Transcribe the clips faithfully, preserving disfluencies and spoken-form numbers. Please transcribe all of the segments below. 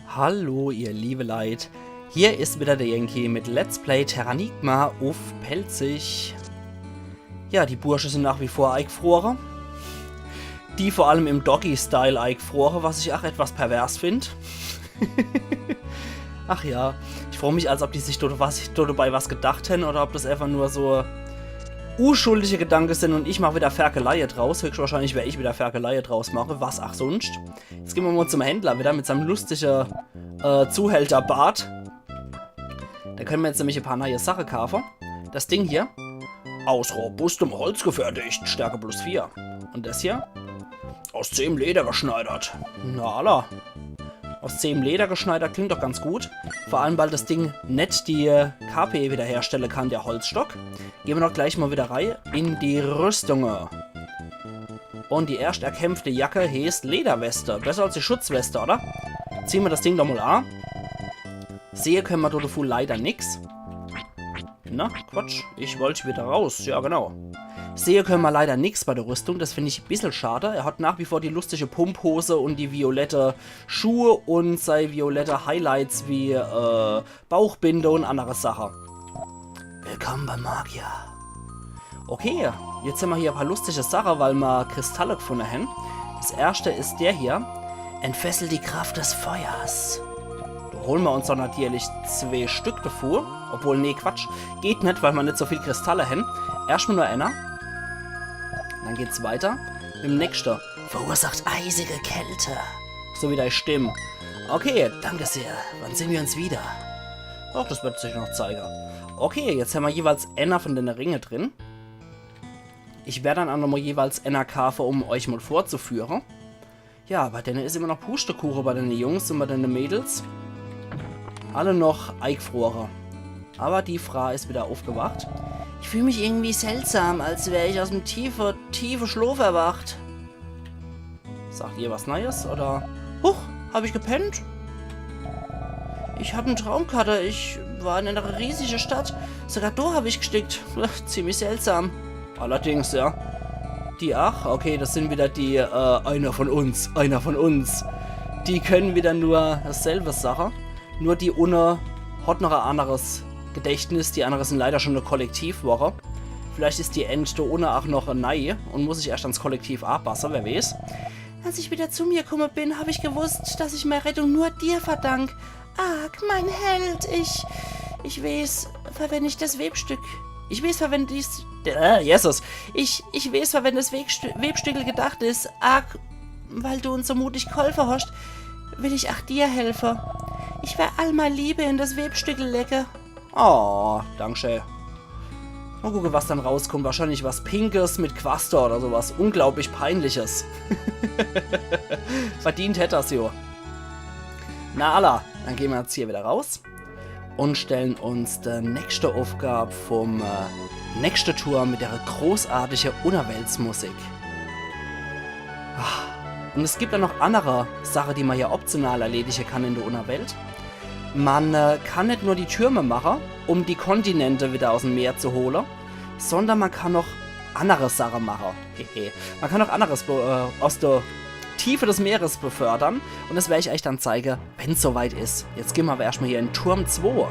Hallo, ihr liebe Leit. Hier is wieder der Yankee mit Let's Play Terranigma uff Pälzisch. Ja, die Bursche sin nach wie vor eigfrore. Die vor allem im Doggy-Style eigfrore, was ich ach etwas pervers find. Ach ja, ich froo mich, als ob die sich dort was, dort dabei was gedacht hän oder ob das einfach nur so uschuldige Gedanke sin und ich mach wieder Ferkeleie draus. Höchstwahrscheinlich wer ich wieder Ferkeleie draus mache, was ach sunscht. Jetzt gehn mer mal zum Händler wieder mit seinem lustige äh, Zuhälterbart. Da könne mer jetzt nämlich e paar neie Sache kaafe. Das Ding hier, aus robustem Holz gefertigt, Stärke plus vier. Und das hier, aus zähem Leder geschneidert. Na alla. Aus zähem Leder geschneidert klingt doch ganz gut. Vor allem, weil das Ding net die K P wiederherstelle kann, der Holzstock. Gehn mer doch gleich mal wieder rei in die Rüstunge. Und die erscht erkämpfte Jacke heeßt Lederweste. Besser als die Schutzweste, oder? Zieh mer das Ding doch mal a. Sehe könne mer do davon leider nix. Na, Quatsch. Ich wollt wieder raus. Ja, genau. Sehe könne mer leider nix bei der Rüstung. Das find ich e bissel schade. Er hat nach wie vor die lustige Pumphose und die violette Schuhe und sei violette Highlights wie äh, Bauchbinde und annere Sache. Willkommen beim Magier. Okay, jetzt hämmer hier e paar lustige Sache, weil mer Kristalle gefunne hän. Das erschte is der hier. Entfesselt die Kraft des Feuers. Do hole mer uns doch natierlich zwee Stück davon. Obwohl, nee, Quatsch. Geht net, weil mer net so viel Kristalle hän. Erscht mal nur einer. Dann geht's weiter mit dem nächste. Verursacht eisige Kälte. So wie dei Stimm. Okay, danke sehr. Wann sehn mer uns wieder? Ach, das wird sich noch zeige. Okay, jetzt hämmer jeweils einer von dene Ringe drin. Ich werd dann ach nochmal jeweils einer kaafe, um euch mal vorzuführe. Ja, bei dene is immer noch Pustekuche, bei dene Jungs und bei dene Mädels. Alle noch eigfrore. Aber die Fraa is wieder aufgewacht. Ich fühl mich irgendwie seltsam, als wär ich aus em tiefe, tiefe Schlaf erwacht. Sagt ihr was Neues, oder? Huch, hab ich gepennt? Ich hab en Traum gehatt, ich war in einer riesige Stadt. Sogar do hab ich gestickt. Ziemlich seltsam. Allerdings, ja. Die, ach, okay, das sin wieder die, äh, einer von uns, einer von uns. Die können wieder nur dasselbe Sache. Nur die unne hat noch e anneres Gedächtnis, die annere sin leider schon e Kollektiv worre. Vielleicht is die Ent do unne ach noch nei und muss sich erscht ans Kollektiv anpasse, wer weeß. Als ich wieder zu mir kumme bin, hab ich gewusst, dass ich mei Rettung nur dir verdank. Ark, mein Held, ich, ich weeß, verwenn ich das Webstück. Ich weeß, verwenn dies, äh, Jesus. Ich, ich weeß, verwenn das Webstü Webstückel gedacht is. Ark, weil du uns so mutig geholfe hast, will ich ach dir helfe. Ich wer all mei Liebe in das Webstückel lege. Oh, danke schön. Mal gucke, was dann rauskommt. Wahrscheinlich was Pinkes mit Quaste oder sowas. Unglaublich Peinliches. Verdient hätt er's jo. Na alla, dann gehn mer jetzt hier wieder raus und stellen uns die nächste Aufgab vom äh, nächste Tour mit der großartige Unnerweltsmusik. Ah, und es gibt dann noch annere Sache, die mer hier optional erledige kann in der Unnerwelt. Mer äh, kann net nur die Türme mache, um die Kontinente wieder aus dem Meer zu hole, sondern mer kann noch annere Sache mache. Hehe. Mer kann noch anneres be- äh, aus der Tiefe des Meeres befördern. Und das wer ich euch dann zeige, wenn's soweit is. Jetzt gehn mer aber erscht mal hier in Turm zwei.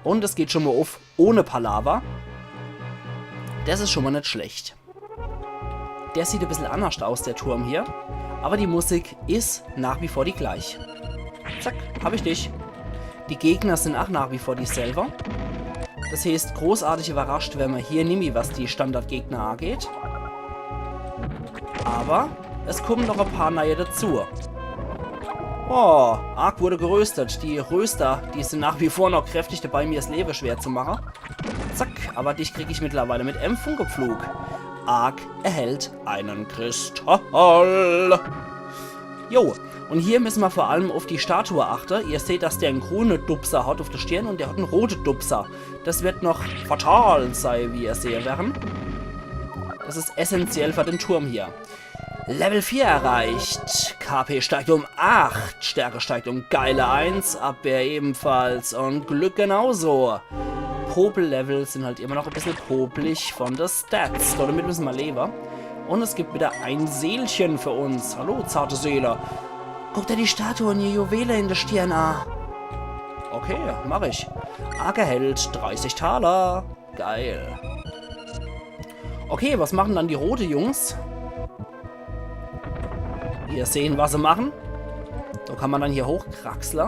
Und es geht schon mal auf ohne Palaver. Das is schon mal net schlecht. Der sieht e bissel annerscht aus, der Turm hier. Aber die Musik is nach wie vor die gleich. Zack, hab ich dich. Die Gegner sin ach nach wie vor dieselbe. Das heeßt, großartig überrascht wär mer hier nimmi, was die Standardgegner angeht. Aber es kommen noch e paar neie dazu. Oh, Ark wurde geröstet. Die Röster, die sin nach wie vor noch kräftig dabei, mir's Lewe schwer zu mache. Zack, aber dich krieg ich mittlerweile mit em Funkepflug. Ark erhält einen Kristall. Jo, und hier müssen mer vor allem auf die Statue achte. Ihr seht, dass der en grune Dupser hat auf der Stirn und der hat en rote Dupser. Das wird noch fatal sei, wie ihr sehe werren. Das is essentiell für den Turm hier. Level vier erreicht. K P steigt um acht. Stärke steigt um geile eins. Abwehr ebenfalls. Und Glück genauso. Popel-Levels sin halt immer noch e bissel popelig von de Stats. Damit müssen mer lewe. Und es gibt wieder ein Seelchen für uns. Hallo, zarte Seele. Guck dir die Statue un ihr Juwele in de Stirn a. Okay, mach ich. Ark erhält dreißig Taler. Geil. Okay, was machen dann die rote Jungs? Ihr sehn, was se machen. Do kann ma dann hier hochkraxle.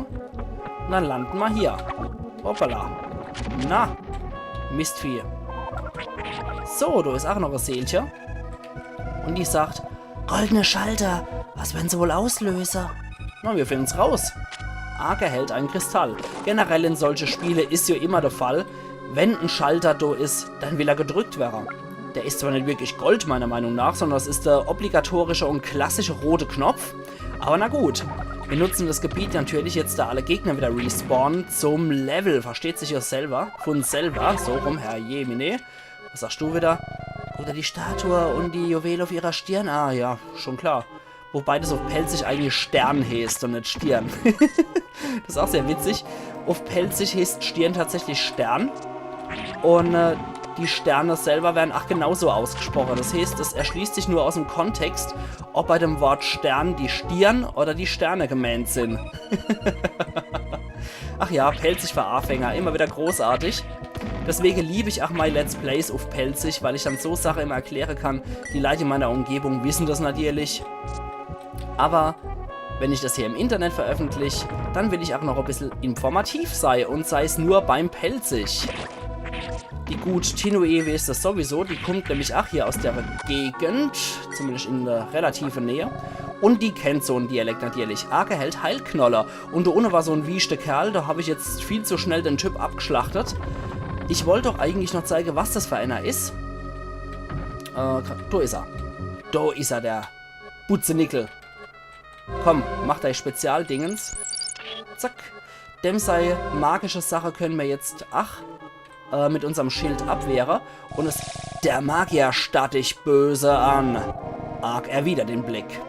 Un dann lande ma hier. Hoppala. Na, Mistvieh. So, do is ach noch e Seelche. Un die sagt: „Goldene Schalter, was wer'n se wohl auslöse?“ Na, mir finden's raus. Ark erhält en Kristall. Generell in solche Spiele is jo immer de Fall, wenn en Schalter do is, dann will er gedrückt werre. Der is zwar net wirklich Gold, meiner Meinung nach, sondern es is der obligatorische un klassische rote Knopf. Aber na gut, mir nutzen das Gebiet natürlich jetzt, da alle Gegner wieder respawnen, zum Level. Versteht sich jo selber, vun selber, so rum, Herr Jemine. Was sagst du wieder? Guck dir die Statue un die Juwele uff ihrer Stirn. Ah, ja, schon klar. Wobei das uff Pälzisch eigentlich Stern heeßt un net Stirn. Das is ach sehr witzig. Uff Pälzisch heeßt Stirn tatsächlich Stern. Un äh, die Sterne selber wer'n ach genauso ausgesproche. Das heeßt, es erschließt sich nur aus'm Kontext, ob bei dem Wort Stern die Stirn oder die Sterne gemeent sin. Ach ja, Pälzisch für Aafänger, immer wieder großartig. Deswege lieb ich ach mei Let's Plays uff Pälzisch, weil ich dann so Sache immer erkläre kann. Die Leit in meiner Umgebung wissen das natürlich. Aber wenn ich das hier im Internet veröffentlich, dann will ich ach noch e bissel informativ sei un sei's nur beim Pälzisch. Die gut Tinue weeß das sowieso, die kummt nämlich ach hier aus der Gegend, zumindest in der relativen Nähe. Un die kennt so'n Dialekt natürlich. Ark erhält Heilknolle. Un do unne war so'n wieschte Kerl, do hab ich jetzt viel zu schnell den Typ abgeschlachtet. Ich wollt doch eigentlich noch zeige, was das für einer is. Äh, do is er. Do is er, der Butzenickel. Komm, mach dei Spezialdingens. Zack. Dem sei magische Sache könne mir jetzt, ach, äh, mit unserm Schild abwehre. Un es, der Magier starrt dich böse an. Ark erwidert den Blick.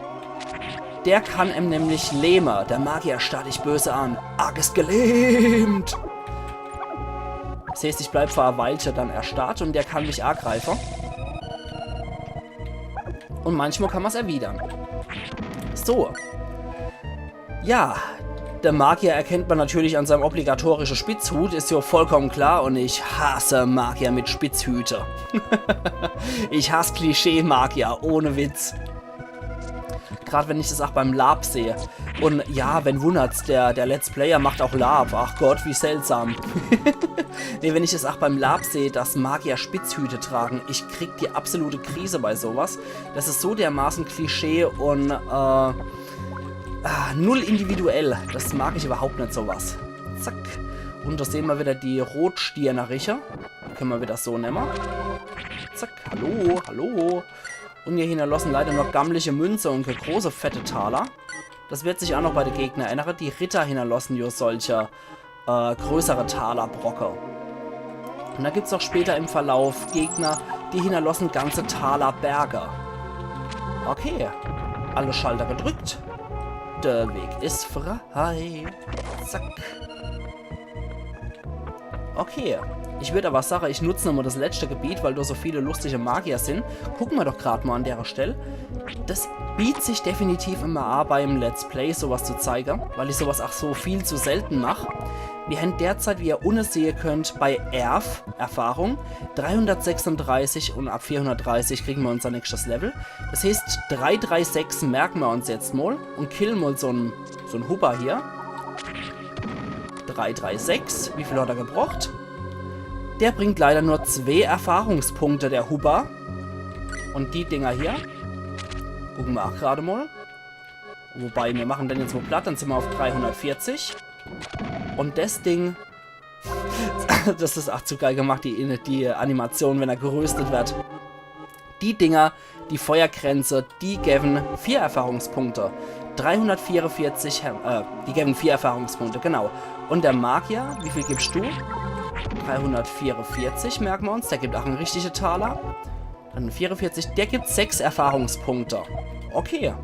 Der kann em nämlich lähme. Der Magier starrt dich böse an. Ark is gelähmt. Das heeßt, ich bleib für e Weilche dann erstarrt un der kann mich agreife. Un manchmal kann ma's erwidern. So. Ja, der Magier erkennt man natürlich an seinem obligatorischen Spitzhut, is jo vollkommen klar. Un ich hasse Magier mit Spitzhüte. Ich hass Klischee-Magier, ohne Witz. Grad wenn ich das ach beim LARP seh. Un ja, wen wunnert's, der, der Let's Player macht ach LARP. Ach Gott, wie seltsam. Nee, wenn ich das ach beim LARP seh, dass Magier Spitzhüte tragen, ich krieg die absolute Krise bei sowas. Das is so dermaßen Klischee un äh, ah, null individuell. Das mag ich überhaupt net, sowas. Zack. Un do sehn ma wieder die Rotstirneriche. Die könne ma wieder so nemme. Zack. Hallo, hallo. Un mir hinnerlossen leider nur gammliche Münze un kä große fette Taler. Das wird sich ach noch bei de Gegner ännere. Die Ritter hinnerlossen jo solche äh, größere Talerbrocke. Un do gibt's ach später im Verlauf Gegner, die hinnerlossen ganze Talerberge. Okay, alle Schalter gedrückt. Der Weg is frei. Zack. Okay, ich würd aber sage, ich nutz nochmal das letzte Gebiet, weil do so viele lustige Magier sin. Gucke ma doch grad mal an dere Stell. Das bietet sich definitiv immer a, beim Let's Play sowas zu zeige, weil ich sowas ach so viel zu selten mach. Mir hän derzeit, wie ihr unne sehe könnt, bei Erf Erfahrung dreihundertsechsunddreißig un ab vierhundertdreißig kriegen ma unser nächstes Level. Das heeßt, drei drei sechs merken ma uns jetzt mal un killen mal so'n, so'n Hubber hier. Drei drei sechs, wie viel hat er gebrocht? Der bringt leider nur zwee Erfahrungspunkte, der Hubber. Un die Dinger hier. Gucke ma ach grad mal. Wobei, mir machen den jetzt mal platt, dann sin ma auf dreihundertvierzig. Un das Ding, das is ach zu geil gemacht, die, die Animation, wenn er geröstet wird. Die Dinger, die Feuerkränze, die gewen vier Erfahrungspunkte. Dreihundertvierundvierzig, Häm- äh, die gewen vier Erfahrungspunkte, genau. Un der Magier, wie viel gibst du? Dreihundertvierundvierzig, merken ma uns, der gibt ach en richtige Taler. Dann vierundvierzig, der gibt sechs Erfahrungspunkte. Okay.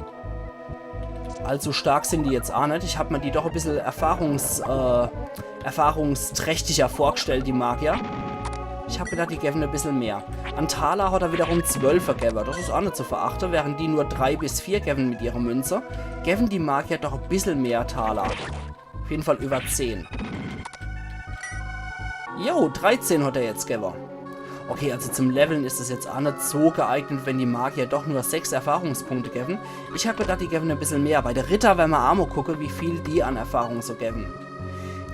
Allzu stark sin die jetzt a net. Ich hab ma die doch e bissel erfahrungs-, äh, erfahrungsträchtiger vorgestellt, die Magier. Ich hab gedacht, die gewwen e bissel mehr. An Taler hat er wiederum zwölf gewwe. Das is aa net zu verachte, während die nur drei bis vier gewwen mit ihrer Münze. Gewwen die Magier doch e bissel mehr Taler. Auf jeden Fall über zehn. Jo, dreizehn hat er jetzt gewwe. Okay, also zum Leveln is es jetzt aa net so geeignet, wenn die Magier doch nur sechs Erfahrungspunkte gewwen. Ich hab gedacht, die gewwen e bissel mehr. Bei de Ritter wern mer aa mo gucke, wie viel die an Erfahrung so gewwen.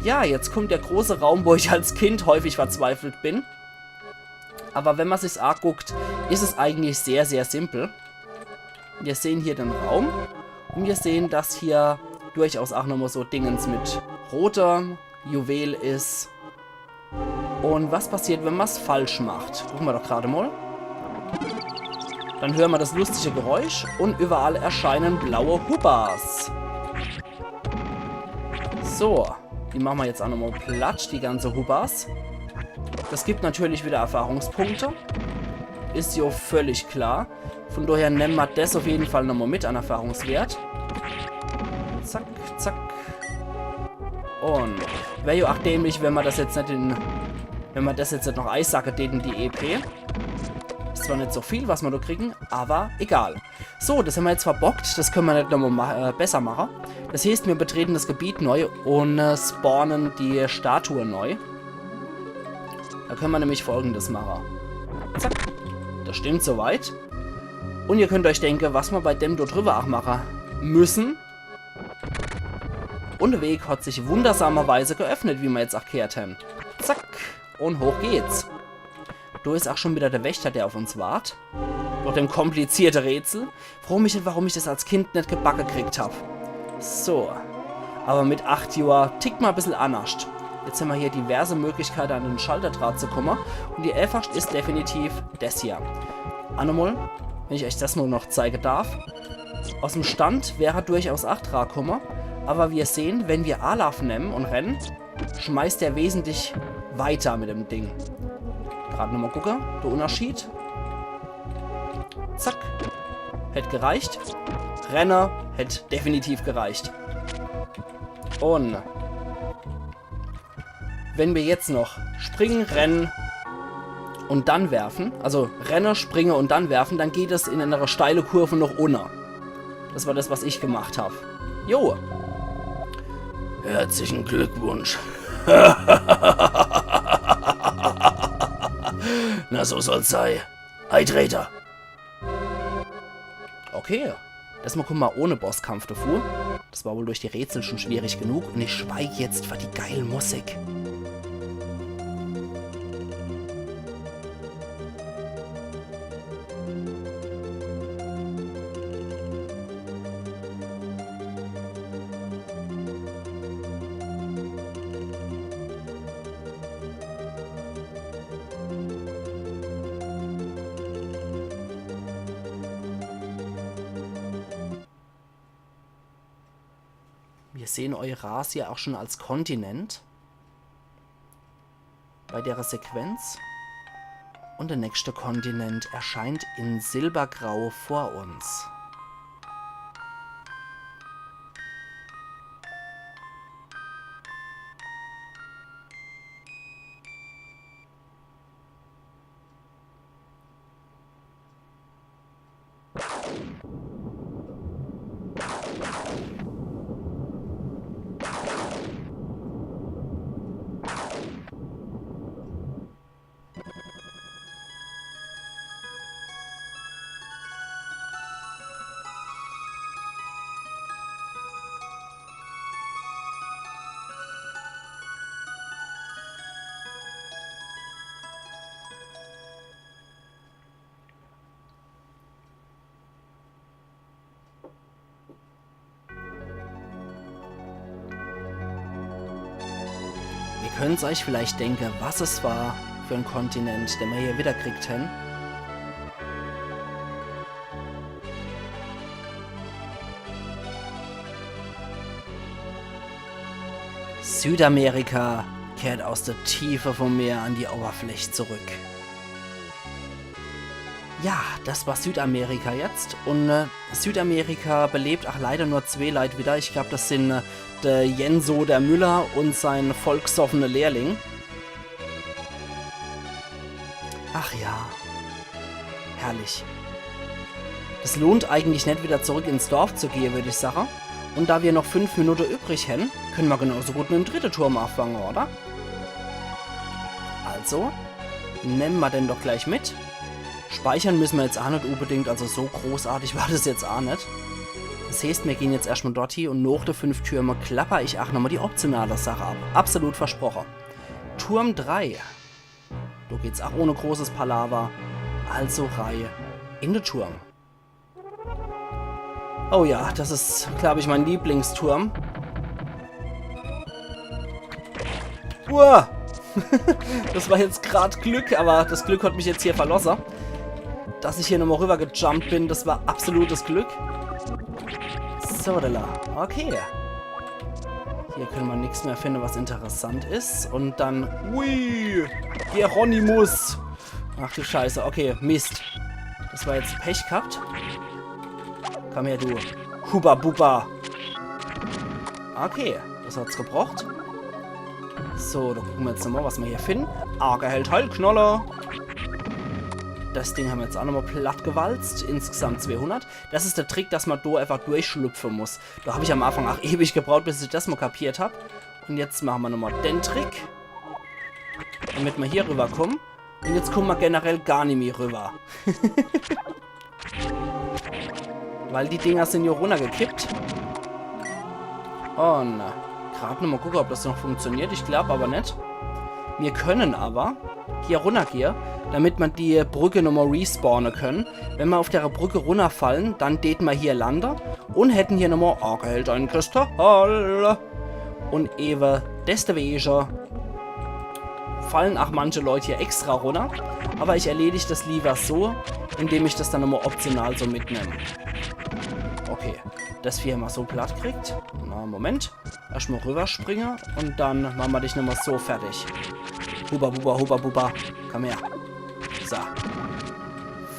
Ja, jetzt kommt der große Raum, wo ich als Kind häufig verzweifelt bin. Aber wenn mer sich's aaguckt, is es eigentlich sehr, sehr simpel. Wir sehen hier den Raum und wir sehen, dass hier durchaus auch nochmal so Dingens mit rotem Juwel is. Und was passiert, wenn mer's falsch macht? Gucke mer doch gerade mal. Dann höre mer das lustige Geräusch und überall erscheinen blaue Hubbas. So, die mache mer jetzt aa nochmal platt, die ganze Hubbas. Das gibt natürlich wieder Erfahrungspunkte. Is jo völlig klar. Von daher nemme mer das auf jeden Fall nochmal mit an Erfahrungswert. Zack, zack. Und wär jo aa dämlich, wenn mer das jetzt net in, wenn mer das jetzt net noch eisacke däten, die E P. Is zwar net so viel, was mer do kriegen, aber egal. So, das hämmer jetzt verbockt. Das könne mer net nochmal ma äh, besser mache. Das heißt, mir betreten das Gebiet neu und äh, spawnen die Statue neu. Da könne mer nämlich Folgendes mache. Zack. Das stimmt soweit. Und ihr könnt euch denke, was mer bei dem do drüber aa mache müssen. Und der Weg hat sich wundersamerweise geöffnet, wie mer jetzt aa gehört hen. Zack. Und hoch geht's. Do is aa schon wieder der Wächter, der auf uns wart. Durch dem komplizierte Rätsel. Froo mich net, warum ich das als Kind net gebacke kriegt hab. So. Aber mit acht Johr tickt mer e bissel annerscht. Jetzt hämmer hier diverse Möglichkeite, an den Schalter dra zu komme. Und die einfachscht is definitiv des hier. Aa nochmal, wenn ich euch das nur noch zeige darf. Aus dem Stand wär er durchaus aa dra komme. Aber wir sehen, wenn wir Anlauf nemme und rennen, schmeißt er wesentlich weiter mit dem Ding. Grad nochmal gucke, der Unterschied. Zack. Hätt gereicht. Renne hätt definitiv gereicht. Und wenn wir jetzt noch springen, rennen und dann werfen, also renne, springe und dann werfen, dann geht es in einer steile Kurve noch unne. Das war das, was ich gemacht hab. Jo. Herzlichen Glückwunsch. Na, so soll's sei. Hi, Traitor. Okay. Erstmal kommen wir ohne Bosskampf davor. Das war wohl durch die Rätsel schon schwierig genug. Und ich schweig jetzt für die geile Musik. Wir sehen Eurasia auch schon als Kontinent bei der Sequenz. Und der nächste Kontinent erscheint in Silbergrau vor uns. Ihr könnt's euch vielleicht denke, was es war für en Kontinent, den mer hier wieder kriegt hen. Südamerika kehrt aus der Tiefe vom Meer an die Oberfläche zurück. Ja, das war Südamerika jetzt. Und äh, Südamerika belebt auch leider nur zwee Leit wieder. Ich glaub, das sind äh, der Jenso, der Müller, und sein vollgesoffener Lehrling. Ach ja. Herrlich. Es lohnt eigentlich net, wieder zurück ins Dorf zu gehe, würd ich sache. Und da wir noch fünf Minute übrig hän, könne ma genauso gut mit'm dritte Turm anfange, oder? Also, nemme ma den doch gleich mit. Speichern müsse ma jetzt ach net unbedingt, also so großartig war das jetzt ach net. Das heeßt, mir gehn jetzt erscht mal dort hie und noch de fünf Türme klapper ich ach nochmal die optionale Sache ab. Absolut versproche. Turm drei. Do geht's ach ohne großes Palaver. Also rei in de Turm. Oh ja, das is, glaub ich, mein Lieblingsturm. Uah! Das war jetzt grad Glück, aber das Glück hat mich jetzt hier verlosse. Dass ich hier nochmal rübergejumpt bin, das war absolutes Glück. So, da. Okay. Hier könne ma nix mehr finde, was interessant is. Und dann... Ui! Hieronymus! Ach du Scheiße, okay, Mist. Das war jetzt Pech gehabt. Komm her, du Hubba Bubba. Okay, das hat's gebracht. So, da gucke ma jetzt nochmal, was ma hier finde. Arc erhält Heilknolle. Das Ding hän ma jetzt ach nochmal platt gewalzt. Insgesamt zweihundert. Das is der Trick, dass ma do einfach durchschlüpfe muss. Da hab ich am Anfang ach ewig gebraucht, bis ich das mal kapiert hab. Und jetzt mache ma nochmal den Trick. Damit ma hier rüberkommen. Und jetzt komme ma generell gar nimmi rüber. Weil die Dinger sin ja runnergekippt. Und grad nochmal gucke, ob das noch funktioniert. Ich glaub aber net. Mir könne aber hier runnergehe, damit ma die Brücke nochmal respawne könne. Wenn ma auf der Brücke runnerfallen, dann dät ma hier lande und hätten hier nochmal Arc erhält ein Kristall. Und ewe deswege fallen ach manche Leute hier extra runner. Aber ich erledig das lieber so, indem ich das dann nochmal optional so mitnemme. Okay, das Vieh hän ma so platt kriegt. Na, Moment. Erscht mal rüberspringe und dann mache ma dich nochmal so fertig. Huba, buba, huba, buba. Komm her. So.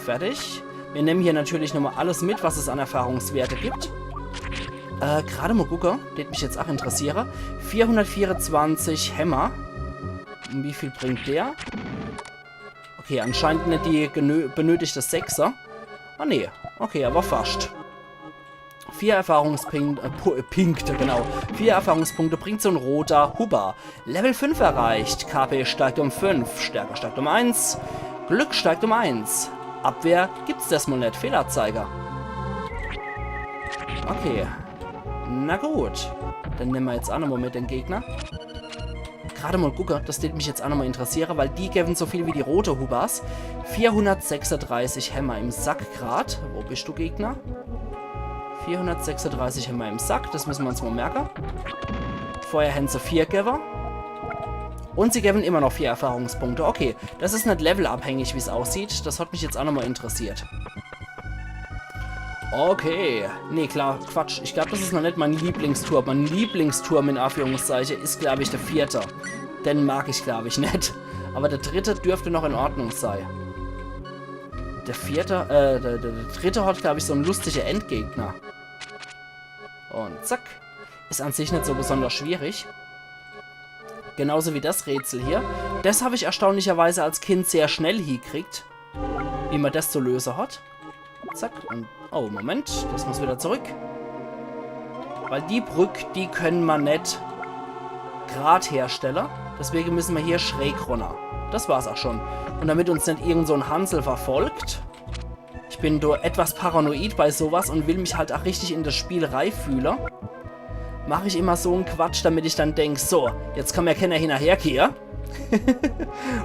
Fertig. Mir nemme hier natürlich nochmal alles mit, was es an Erfahrungswerte gibt. Äh, grad mal gucke, tät mich jetzt ach interessiere. Vierhundertvierundzwanzig Hämmer. Und wie viel bringt der? Okay, anscheinend net die genö- benötigte Sechser. Ah, nee. Okay, aber fascht. Vier Erfahrungspunkte, äh, Pu- äh, Punkte, genau. Vier Erfahrungspunkte bringt so ein roter Hubba. Level fünf erreicht. K P steigt um fünf. Stärke steigt um eins. Glück steigt um eins. Abwehr gibt's desmal net. Fehlerzeiger. Okay. Na gut. Dann nemme ma jetzt ach nochmal mit den Gegner. Grad mal gucke, das tät mich jetzt ach nochmal interessiere, weil die gewen so viel wie die rote Hubbas. Vierhundertsechsunddreißig Hämmer im Sack grad. Wo bist du, Gegner? Vierhundertsechsunddreißig Hämmer im Sack, das müsse ma uns mal merke. Vorher hän se vier gewe. Und sie gewen immer noch vier Erfahrungspunkte. Okay, das is net levelabhängig, wie's aussieht. Das hat mich jetzt ach nochmal interessiert. Okay. Nee, klar, Quatsch. Ich glaub, das is noch net mein Lieblingsturm. Mein Lieblingsturm in Anführungszeiche is, glaub ich, der vierte. Den mag ich, glaub ich, net. Aber der dritte dürfte noch in Ordnung sei. Der vierte, äh, der, der, der dritte hat, glaub ich, so en lustige Endgegner. Und zack. Is an sich net so besonders schwierig. Genauso wie das Rätsel hier. Das hab ich erstaunlicherweise als Kind sehr schnell hiekriegt, wie ma das zu löse hat. Zack, und... Oh, Moment, das muss wieder zurück. Weil die Brück, die könne ma net grad herstelle. Deswege müsse ma hier schräg runner. Das war's auch schon. Und damit uns net irgend so en Hansel verfolgt, ich bin do etwas paranoid bei sowas und will mich halt auch richtig in das Spiel reifühle, mach ich immer so en Quatsch, damit ich dann denk, so, jetzt kann mir kenner hinnerhergehe.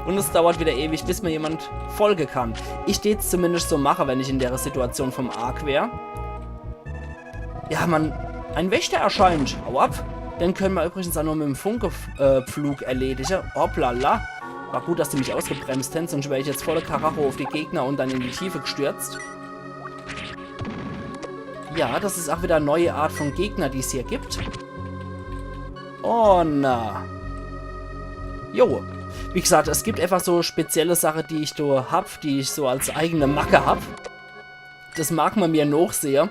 Und es dauert wieder ewig, bis mir jemand folge kann. Ich tät's zumindest so mache, wenn ich in der Situation vom Ark wär. Ja, Mann, ein Wächter erscheint. Hau ab. Den könne ma übrigens auch nur mit dem Funkeflug, äh, Flug erledige. Hoplala. War gut, dass die mich ausgebremst hän, sonst wär ich jetzt volle Karacho auf die Gegner und dann in die Tiefe gestürzt. Ja, das is auch wieder e neue Art von Gegner, die's hier gibt. Oh, na. Jo. Wie gesagt, es gibt einfach so spezielle Sache, die ich do hab, die ich so als eigene Macke hab. Das mag ma mir noch sehr.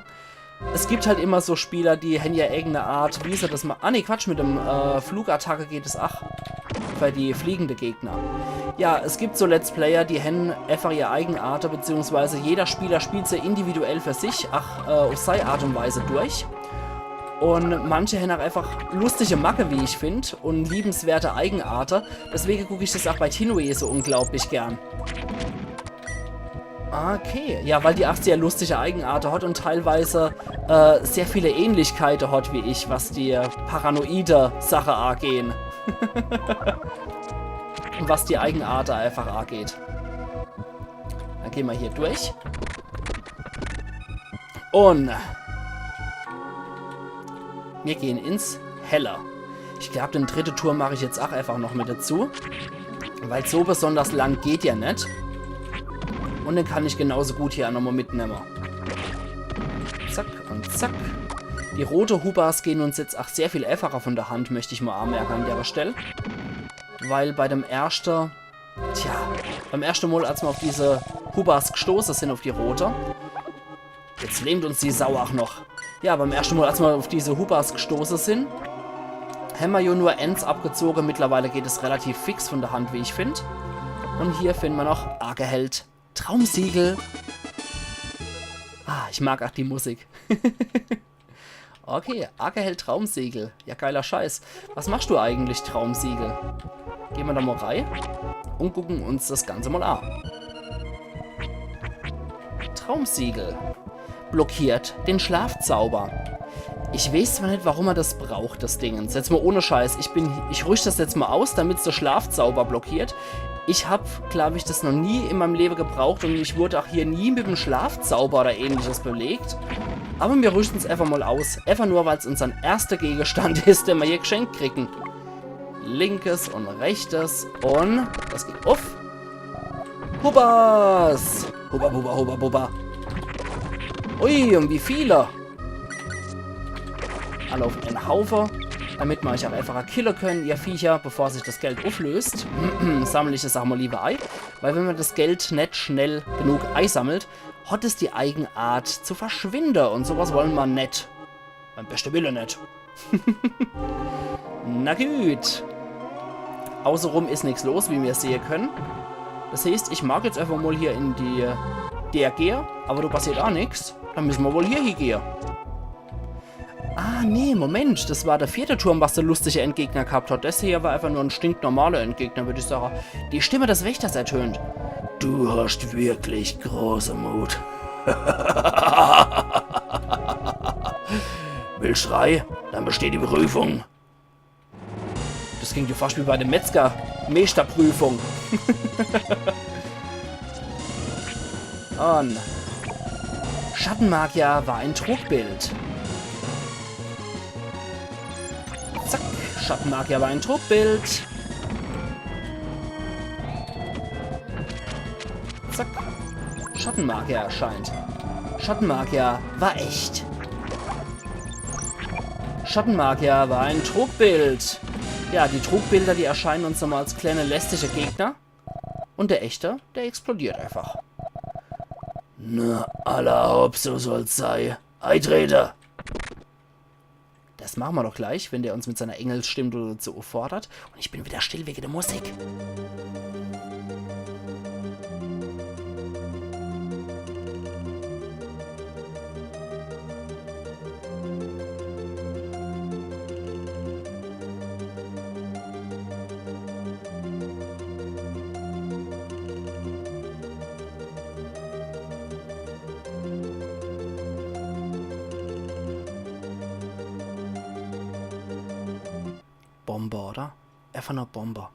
Es gibt halt immer so Spieler, die hän ihr eigene Art, wie se das ma... Ah, nee, Quatsch, mit dem, äh, Flugattacke geht es ach. Bei die fliegende Gegner. Ja, es gibt so Let's Player, die hän einfach ihr Eigenarte, beziehungsweise jeder Spieler spielt se individuell für sich, ach, äh, uff sei Art und Weise durch. Und manche hän ach einfach lustige Macke, wie ich find, und liebenswerte Eigenarte. Deswege guck ich das ach bei Tinue so unglaublich gern. Okay, ja, weil die ach sehr lustige Eigenarte hat und teilweise äh, sehr viele Ähnlichkeite hat wie ich, was die paranoide Sache agehn. Und was die Eigenarte einfach ageht. Dann gehn mer hier durch. Und mir gehn ins Helle. Ich glaub, den dritte Turm mach ich jetzt ach einfach noch mit dazu. Weil so besonders lang geht der net. Und den kann ich genauso gut hier nochmal mitnemme. Zack und zack. Die rote Hubbas gehn uns jetzt ach sehr viel einfacher von der Hand, möcht ich mal anmerke an der Stell. Weil bei dem erschte, tja, beim erschte Mal, als mer auf diese Hubbas gestoße sin, auf die rote, jetzt lähmt uns die Sau ach noch. Ja, beim erschte Mal, als mer auf diese Hubbas gestoße sin, hämmer jo nur ens abgezoge. Mittlerweile geht es relativ fix von der Hand, wie ich find. Und hier finden mer noch Akeheld Traumsiegel. Ah, ich mag ach die Musik. Okay, Akeheld Traumsiegel. Ja, geiler Scheiß. Was machst du eigentlich, Traumsiegel? Gehn mer da mal rei und gucken uns das Ganze mal an. Traumsiegel. Blockiert den Schlafzauber. Ich weiß zwar net, warum mer das braucht, das Dingens. Jetzt mal ohne Scheiß. Ich bin, ich rüscht das jetzt mal aus, damit's de Schlafzauber blockiert. Ich hab, glaub ich, das noch nie in meinem Leben gebraucht und ich wurde auch hier nie mit dem Schlafzauber oder ähnliches belegt. Aber mir rüschten's einfach mal aus. Einfach nur, weil's unsern erster Gegenstand is, den mer hier geschenkt kriegen. Linkes und rechtes und das geht uff. Hubbas! Hubba, hubba, hubba, hubba. Ui, und wie viele. Alle auf einen Haufe, damit mer euch auch einfacher kille können, ihr Viecher, bevor sich das Geld auflöst. Sammel ich das auch mal lieber ei, weil wenn mer das Geld net schnell genug eisammelt, hat es die Eigenart zu verschwinde und sowas wollen mer net. Beim beste Wille net. Na gut. Außerum is nix los, wie mir sehe können. Das heißt, ich mag jetzt einfach mal hier in die, der gehe, aber da passiert auch nix. Dann müssen mer wohl hier hingehe. Ah, nee, Moment, das war der vierte Turm, was der lustige Endgegner gehabt hat. Das hier war einfach nur ein stinknormaler Endgegner, würde ich sagen. Die Stimme des Wächters ertönt. Du hast wirklich große Mut. Willst Schrei? Dann besteht die Prüfung. Das klingt ja fast wie bei der Metzger-Meisterprüfung. Und Schattenmagier war ein Trugbild. Zack, Schattenmagier war ein Trugbild. Zack. Schattenmagier erscheint. Schattenmagier war echt. Schattenmagier war ein Trugbild. Ja, die Trugbilder, die erscheinen uns nochmal als kleine lästige Gegner. Und der echte, der explodiert einfach. Na, alla hopp, so soll's sei. Eitrete! Das machen wir doch gleich, wenn der uns mit seiner Engelsstimme dazu auffordert. Und ich bin wieder still wegen der Musik. Bombe, oder? Einfach nur Bombe.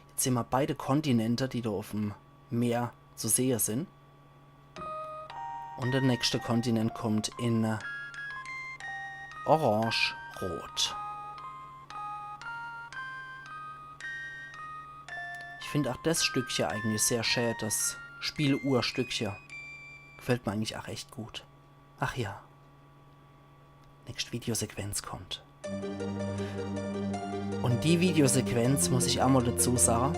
Jetzt sehen wir beide Kontinente, die da auf dem Meer zu sehen sind. Und der nächste Kontinent kommt in, äh, Orange-Rot. Ich finde auch das Stückchen eigentlich sehr schön, das Spieluhrstückchen. Gefällt mir eigentlich auch echt gut. Ach ja. Nächste Videosequenz kommt. Und die Videosequenz, muss ich auch mal dazu sagen,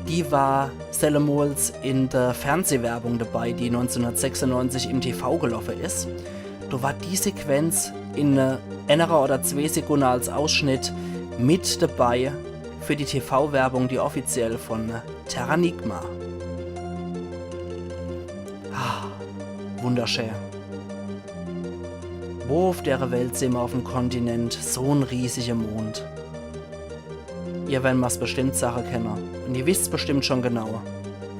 die war sellemols in der Fernsehwerbung dabei, die neunzehnhundertsechsundneunzig im T V gelaufen ist. Da war die Sequenz in, äh, einer oder zwei Sekunden als Ausschnitt mit dabei für die T V-Werbung, die offiziell von Terranigma. Ah, wunderschön. Wo auf der Welt sehn mer auf dem Kontinent so en riesige Mond? Ihr werren mer's bestimmt sage kenne. Und ihr wisst bestimmt schon genau,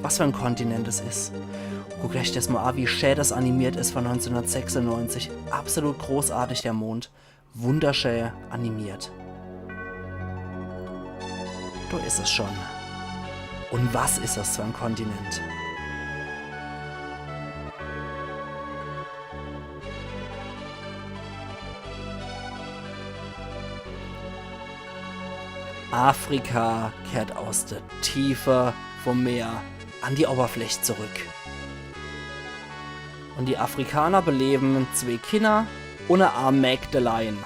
was für en Kontinent es is. Guckt euch das mal an, wie schä das animiert is von neunzehnhundertsechsundneunzig. Absolut großartig, der Mond. Wunderschä animiert. Do is es schon. Und was is das für en Kontinent? Afrika kehrt aus der Tiefe vom Meer an die Oberfläch zurück. Und die Afrikaner belewen zwee Kinner und e arm Mägdelein.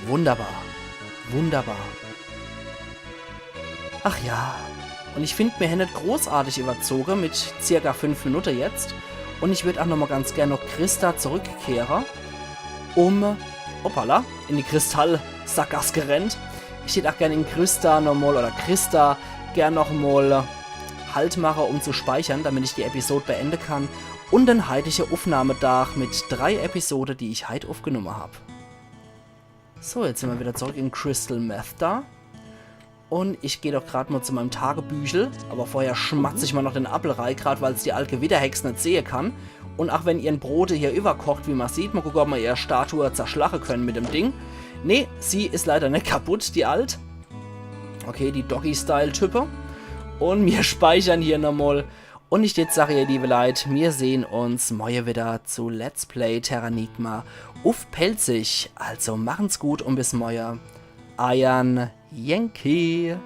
Wunderbar. Wunderbar. Ach ja. Und ich find, mir hän net großartig überzoge mit circa fünf Minute jetzt. Und ich würd auch noch mal ganz gern noch Christa zurückkehre, um, hoppala, in die Kristallsackgass gerennt. Ich hätt auch gern in Christa noch mal, oder Christa, gern noch mal Halt mache, um zu speichern, damit ich die Episode beende kann. Und den heitige Aufnahmetag mit drei Episode, die ich heit aufgenommen hab. So, jetzt sinn mer wieder zurück in Crystal Methda. Und ich geh doch grad mal zu meinem Tagebüchel, aber vorher schmatz ich mal noch den Appel rei, grad weil's die alt Gewitterhex net sehe kann. Und auch wenn ihrn Brote hier überkocht, wie mer sieht, mal gucke, ob mer ihr Statue zerschlache können mit dem Ding. Nee, sie is leider net kaputt, die alt. Okay, die Doggy-Style-Type. Und mir speichern hier nochmal. Und ich jetzt sag, ihr liebe Leit, mir sehn uns morje wieder zu Let's Play Terranigma uff Pälzisch. Also machen's gut und bis morje. Eiern Yankee.